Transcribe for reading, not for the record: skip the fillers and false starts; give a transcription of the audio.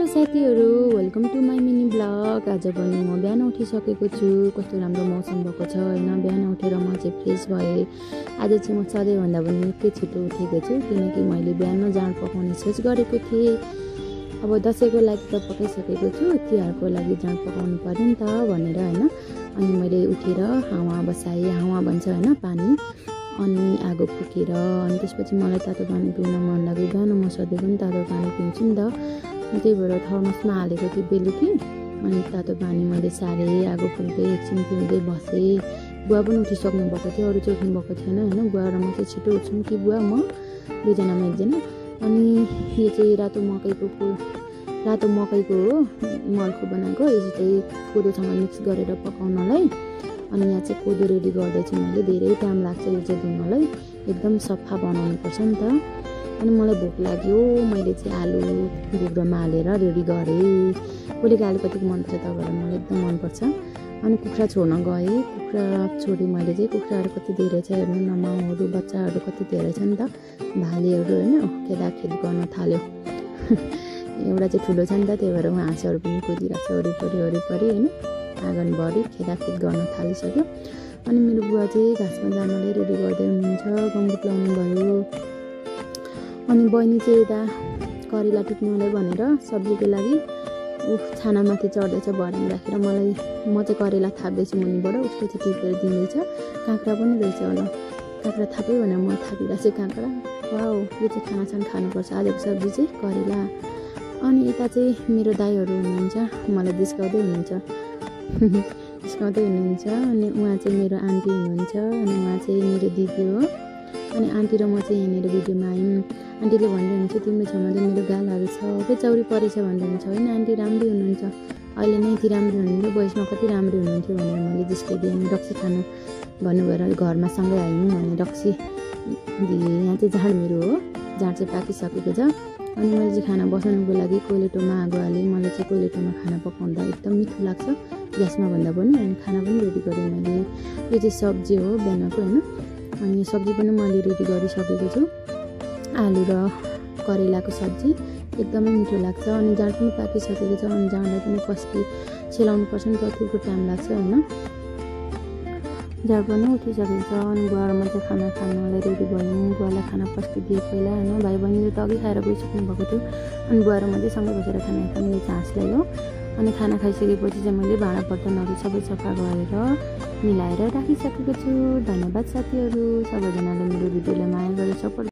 साथीहरु, welcome to my mini blog. आज पनि म बिहान उठिसकेको छु। कस्तो राम्रो मौसम भएको छ हैन। बिहान उठेर म चाहिँ फ्रेस भए। आज चाहिँ म सधैँभन्दा पनि निकै छिटो उठेको छु किनकि मैले बिहान जाँड पकाउने सोच गरेको थिएँ। अब दसैँको लागि त पकाइसकेको छु, तिहारको लागि जाँड पकाउनु पर्यो नि त भनेर हैन। अनि मैले उठेर हावा बसाएँ, हावा भन्छ हैन पानी, अनि आगो फुकेर अनि त्यसपछि मलाई तातो पानी पिउन मन लाग्यो। बिहान म सधैँ पनि तातो पानी पिउँछु नि त, त्यही भएर थर्मसमा हालेको थिएँ बेलुकी। अनि तातो पानी मैले सारेँ, आगो फुक्दै एकछिन पिउँदै बसेँ। बुवा पनि उठिसक्नु भएको थियो, अरू चाहिँ उठ्नु भएको थिएन हैन। बुवा र म चाहिँ छिटो उठ्छौँ कि बुवा म दुईजनामा एकजना। अनि यो चाहिँ रातो मकैको हो, मल्खु बनाएको। यो चाहिँ कोदोसँग मिक्स गरेर पकाउनलाई। अनि यहाँ चाहिँ कोदो रेडी गर्दैछु मैले। धेरै टाइम लाग्छ यो चाहिँ धुनलाई, एकदम सफा बनाउनुपर्छ नि त। अनि मलाई भोक लाग्यो, मैले चाहिँ आलु गुग्रोमा हालेर रेडी गरेँ। कसैको आलु कतिको मनपर्छ तपाईँहरूलाई, मलाई एकदम मनपर्छ। अनि कुखुरा छोड्न गएँ, कुखुरा छोडेँ मैले चाहिँ। कुखुराहरू कति धेरै छ हेर्नु न, माउहरू बच्चाहरू कति धेरै छ नि त, भालेहरू होइन। खेदाखेद गर्न थाल्यो एउटा चाहिँ ठुलो छ नि त, त्यही भएर हाँसहरू पनि कुदिरहेको छ वरिपरि होइन। आँगनभरि खेदाखेद गर्न थालिसक्यो। अनि मेरो बुवा चाहिँ घाँसमा जानलाई रेडी गर्दै हुनुहुन्छ, गम्बुट लाउनु भयो। अनि बहिनी चाहिँ यता करेला टिप्नुलाई भनेर सब्जीको लागि छानामाथि चढ्दैछ भर्न राखेर। म चाहिँ करेला थाप्दैछु मुनिबाट, उसले चाहिँ टिपेर दिँदैछ। काँक्रा पनि रहेछ होला, काँक्रा थाप्यो भनेर म थापिरहेको छु काँक्रा। वाउ, यो चाहिँ खानासँग खानुपर्छ आजको सब्जी चाहिँ करेला। अनि यता चाहिँ मेरो दाइहरू हुनुहुन्छ, मलाई जिस्काउँदै हुनुहुन्छ अनि उहाँ चाहिँ मेरो आन्टी हुनुहुन्छ, अनि उहाँ चाहिँ मेरो दिदी हो। अनि आन्टी र म चाहिँ यहाँनिर भिडियोमा आयौँ। आन्टीले भन्दै हुनुहुन्छ तिम्रो छेउमा चाहिँ मेरो गालाहरू छ, सबै चौरी परेछ भन्दै हुनुहुन्छ होइन। आन्टी राम्रै हुनुहुन्छ, अहिले नै यति राम्रो हुनुहुन्थ्यो, बयसमा कति राम्रो हुनुहुन्थ्यो भनेर मैले जिस्काइदिएँ। अनि रक्सी खानु भन्नुभएर घरमा सँगै आयौँ। अनि रक्सी दिएँ। यहाँ चाहिँ जाँड मेरो हो, जाँड चाहिँ पाकिसकेको छ। अनि मैले चाहिँ खाना बसाउनुको लागि कोइलेटोमा आगो हालेँ। मलाई चाहिँ कोइलेटोमा खाना पकाउँदा एकदम मिठो लाग्छ ग्यासमा भन्दा पनि। अनि खाना पनि रेडी गरेँ मैले। यो चाहिँ सब्जी हो बिहानको होइन। अनि सब्जी पनि मैले रेडी गरिसकेको छु, आलु र करेलाको सब्जी एकदमै मिठो लाग्छ। अनि जाँड पनि पाकिसकेको छ। अनि जाँडलाई पनि कसरी सेलाउनु पर्छ नि त, थुप्रो टाइम लाग्छ होइन। जाँड पनि उठिसकेको छ। अनि बुवा र म चाहिँ खाना खानलाई रेडी भयौँ। बुवालाई खाना पस्किदिएँ पहिला होइन, भाइ बहिनीले त अघि खाएर गइसक्नु भएको थियो। अनि बुवा र म चाहिँ सँगै बसेर खाना खाने यो हाँसलाई हो। अनि खाना खाइसकेपछि चाहिँ मैले भाँडा बर्तनहरू सबै सफा गरेर मिलाएर राखिसकेको छु। धन्यवाद साथीहरू, सबैजनाले मेरो भिडियोलाई माया गरेर सपोर्ट